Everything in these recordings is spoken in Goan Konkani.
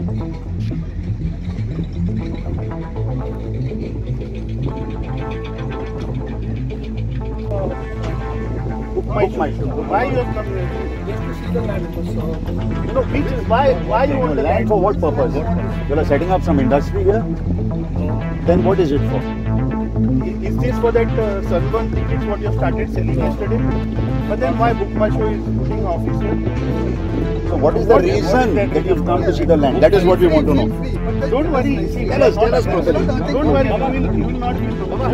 Book My Show. Why you have come here? Just to see the land. You know, which is why you want the land? For what purpose? You are setting up some industry here? Then what is it for? Is this for that sunburn tickets what you have started selling yesterday? But then why Book My Show is putting office here? So what is the reason that you've come to see the land? That is what we want to know. Don't worry. See, tell us properly. Don't worry. You will not be troubled. I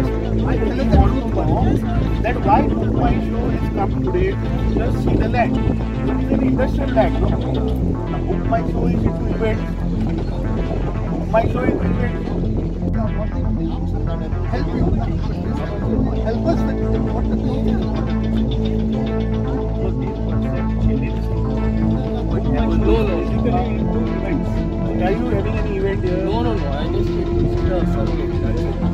really want to know that why Book My Show is come today to just see the land. It is an industrial land. No? Now, Book My Show is into events. Book My Show is events. Help you. Help us with what the thing is. No, basically into events. Are you having any event here? No. I just need to see the survey.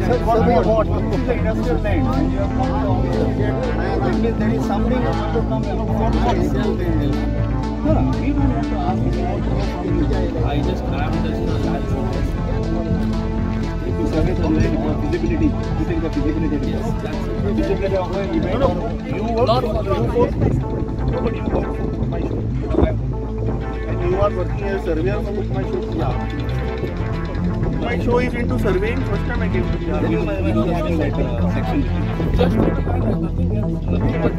Sir, survey what? This is the industrial land. You have come to office here. That means there is something you want to come for. No, we don't want to ask you. I just To survey the land for feasibility. You take the feasibility. Yes, that's it. Feasibility of an event. No, you work for Nobody works for Book My Show. And you are working as a surveyor for Book My Show. Yeah. Book My Show is into surveying. First time I came to yeah, we don't have that section. Just for the land, nothing else. Nothing but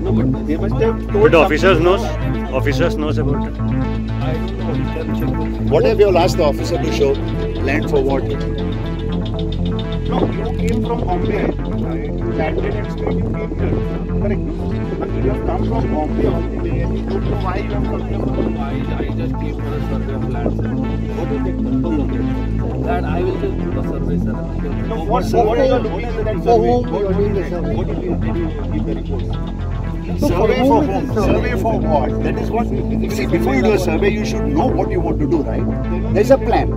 no, but they must have told. But officers knows. Officers knows about it. I don't know. We can check. What have you asked the officer to show? Land for what? No, you came from Bombay. Right? You landed and straight you came here. Correct. But you have come from Bombay all the way and you don't know why you have come here. I just came for a survey of land, sir. What is the purpose of it? That I will just do the survey, sir. No, what survey you are looking at that survey? What will you give the reports? Survey for whom? Survey for what? That is what. See, before you do a survey, you should know what you want to do, right? There's a plan.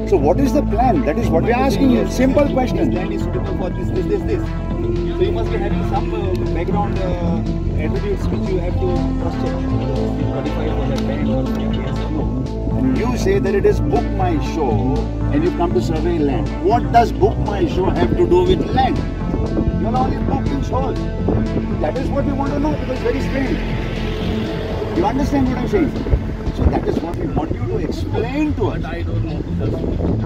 So what is the plan? That is what we are asking you. Simple question. This land is suitable for this, this, this, this. So you must be having some background attributes which you have to cross-check. Qualify for that land or yes or no. And you say that it is Book My Show and you come to survey land. What does Book My Show have to do with land? You're only booking shows. That is what we want to know because it's very strange. You understand what I'm saying? So that is what we want you to explain to us. But I don't know.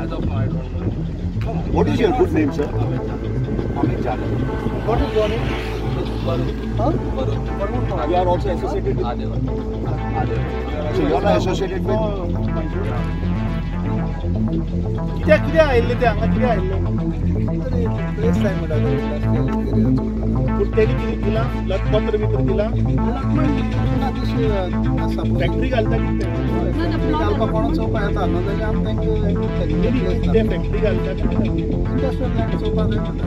As of now, I don't know. What is your good name, sir? Amit Jadhav. Amit Jadhav. What is your name? Varun. Huh? Varun. Varun. You are also associated with Adevan. Adevan. So you are associated with? कित्याक कित्याक आयिल्ले ते हांगा कित्याक आयिल्ले? प्लेस जाय म्हणटा पूण तेणी कितें दिलां? पत्र बित्र दिलां? फॅक्टरी घालता कितें? घालपाक कोणूच चोवपा येता ना जाल्यार आमी तांकां फॅक्टरी घालता कितें? इंडस्ट्रियल लँड चोवपा जाय म्हणटा.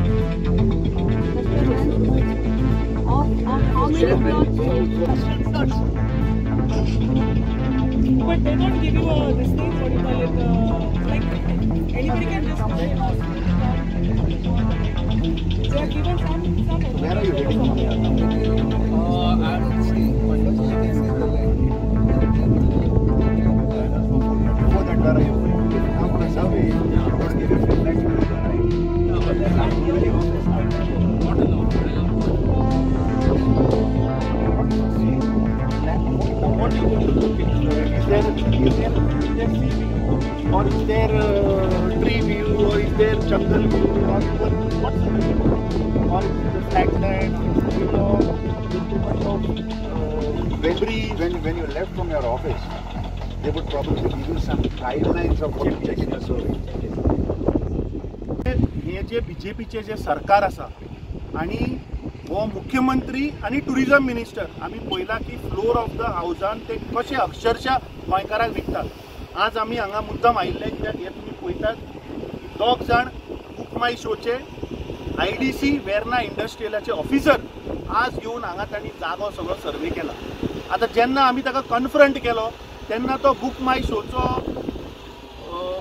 But they don't give you a this thing, what you call it, like anybody can just come and ask you. They are given some. Where are you heading from? I'm seeing. Before that, where are you going? If you come for a survey, you must give your feedback to the right? Yeah, but that's not really office. Not an office. What you going to look at? Is there sea view, or is there tree view, or is there jungle view, or is there what's the view? Or is it the flat land, you know, with too much of debris? When you left from your office, they would probably give you some guidelines of what to check in your survey. हे जे बीजेपीचे जे सरकार आसा आणि हो मुख्यमंत्री आनी टुरिजम मिनिस्टर आमी पळयला की फ्लोर ऑफ the हावजान ते कशे अक्षरशः गोंयकारांक विकतात. आज आमी हांगा मुद्दम आयिल्ले कित्याक हे तुमी पळयतात दोग जाण बूक माय शोचे IDC Verna इंडस्ट्रियलाचे ऑफिसर आज येवन हांगा तांणी जागो सगळो सर्वे केला. आतां जेन्ना आमी ताका कन्फ्रंट केलो तेन्ना तो बूक माय शोचो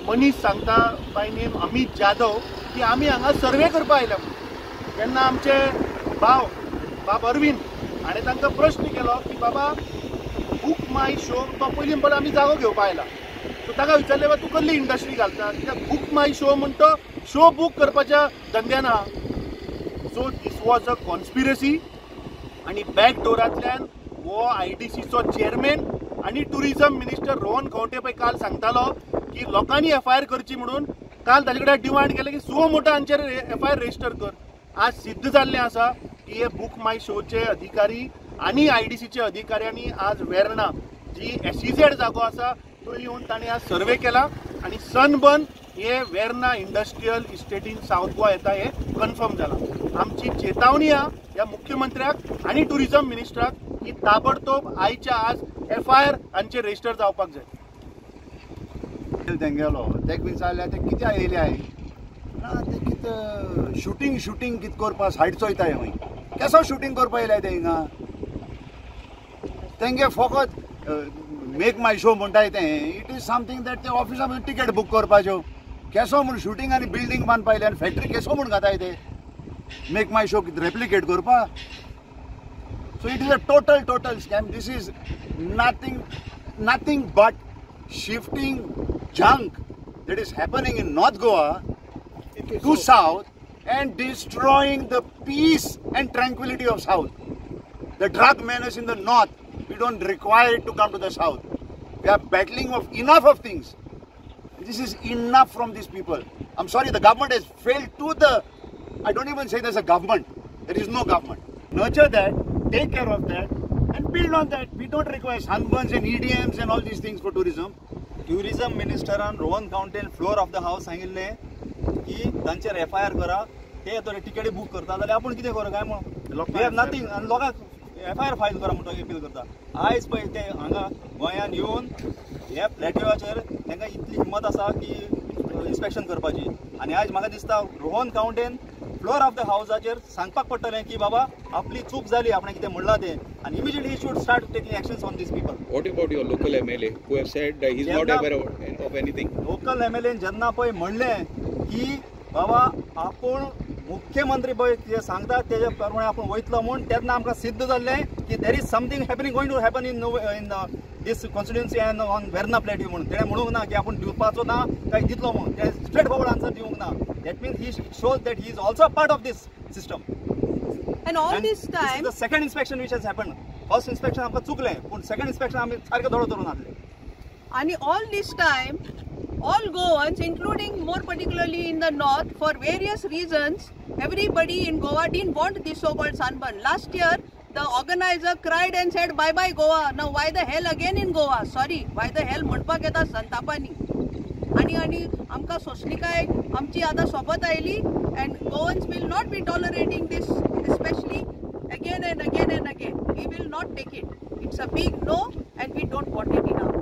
मनीस सांगता बाय नेम अमीत जाधव की आमी हांगा सर्वे करपा आयल्या म्हणून. तेन्ना आमचे भाव बाब अरविंद हाणें तांकां प्रश्न केलो की बाबा बूक माय शो तो पयलीं म्हणल्यार आमी जागो घेवपा आयला, सो ताका विचारलें, तूं कसली इंडस्ट्री घालता? कित्याक बूक माय शो म्हणटा शो बूक करपाच्या धंद्यान आहा. So this was a conspiracy आनी बॅक डोरांतल्यान हो आयडीसीचो चेअरमॅन आनी टुरिझम मिनिस्टर रोहन खंवटे पळय काल सांगतालो की लोकांनी एफआयआर करची म्हणून. काल ताजे कडेन डिमांड केलें की सुओ मोटो हांचेर एफआयआर रजिस्टर कर. आज सिद्ध जाल्लें आसा की हे बूक माय शोचे अधिकारी आनी आयडीसीचे अधिकाऱ्यांनी आज वेर्णा जी एसईझेड जागो आसा थंय येवन तांणी आज सर्वे केला आनी सनबर्न हे वेर्ना इंडस्ट्रियल इस्टेटीन सावथ गोवा येता हे कन्फर्म जालां. आमची चेतावणी आहा ह्या मुख्यमंत्र्याक आनी टुरिझम मिनिस्टराक की ताबडतोब आयच्या आज एफआयआर हांचेर रजिस्टर जावपाक जाय. तेंगेलो तेक विचारल्यार ते कित्याक येयले आहे ना, ते कितें शुटींग शुटींग कितें करपा सायड चोयताय खंय, केसो शुटींग करपा येयले ते हिंगा. तेंगे फकत मेक माय शो म्हणटाय तें, it is something that ते ऑफिसा टिकेट बूक करपाच्यो. केसो म्हूण शुटींग आनी बिल्डींग बांदपा येयले आनी फॅक्टरी केसो म्हूण घाताय ते मेक माय शो रेप्लिकेट करपा. So it is a total total scam. This is nothing nothing but shifting junk that is happening in North Goa to South and destroying the peace and tranquility of South. The drug menace in the North, we don't require it to come to the South. We are battling of enough of things. This is enough from these people. I'm sorry, the government has failed to the, I don't even say there's a government. There is no government. Nurture that, take care of that and build on that. We don't require sunburns and EDMs and all these things for tourism. Tourism मिनिस्टरान रोहन खंवटेन floor of the house सांगिल्लें की तांचेर एफआयआर करा, ते थोडे टिकेटी बूक करता जाल्यार आपूण कितें करूं काय म्हणून, we have nothing. आनी लोकांक एफआयआर फायल करा म्हणटो अपील करता. आयज पळय ते हांगा गोंयान येवन ह्या प्लॅटफॉर्माचेर तांकां इतली हिम्मत आसा की इन्स्पेक्शन करपाची. आनी आयज म्हाका दिसता रोहन खंवटेन फ्लोर ऑफ the हावसाचेर सांगपाक पडटलें की बाबा आपली चूक जाली, आपणें कितें म्हणलां तें, आनी immediately he should start taking actions on these people. What about your local MLA who have said he is not aware of anything? Local MLN जेन्ना पळय म्हणलें की बाबा आपूण मुख्यमंत्री पळय कितें सांगता तेजे प्रमाणे आपूण वयतलो म्हूण, तेन्ना आमकां सिद्ध जाल्लें की there is something happening going to happen in this constituency and on Verna plateau म्हणून. तेणें म्हणूंक ना की आपूण दिवपाचो ना काय दितलो म्हणून, तेणें स्ट्रेट फॉरवर्ड आन्सर दिवंक ना. That means he shows that he is also part of this system. And all this time, the second inspection which has happened. First inspection आमकां चुकलें, पूण सेकंड इन्स्पेक्शन आमी सारकें दोळो धरून हाडलें. आनी all this time, all Goans, including more particularly in the north, for various reasons, everybody in Goa didn't want this so-called sunburn. Last year, the organizer cried and said, bye bye Goa. Now why the hell again in Goa? Sorry, why the hell म्हणपाक येता संतापानी. आनी आनी आमकां सोंसणीकाय आमची आतां सोंपत आयली and Goans will not be tolerating this, especially again and again and again. We will not take it. It's a big no and we don't want it in our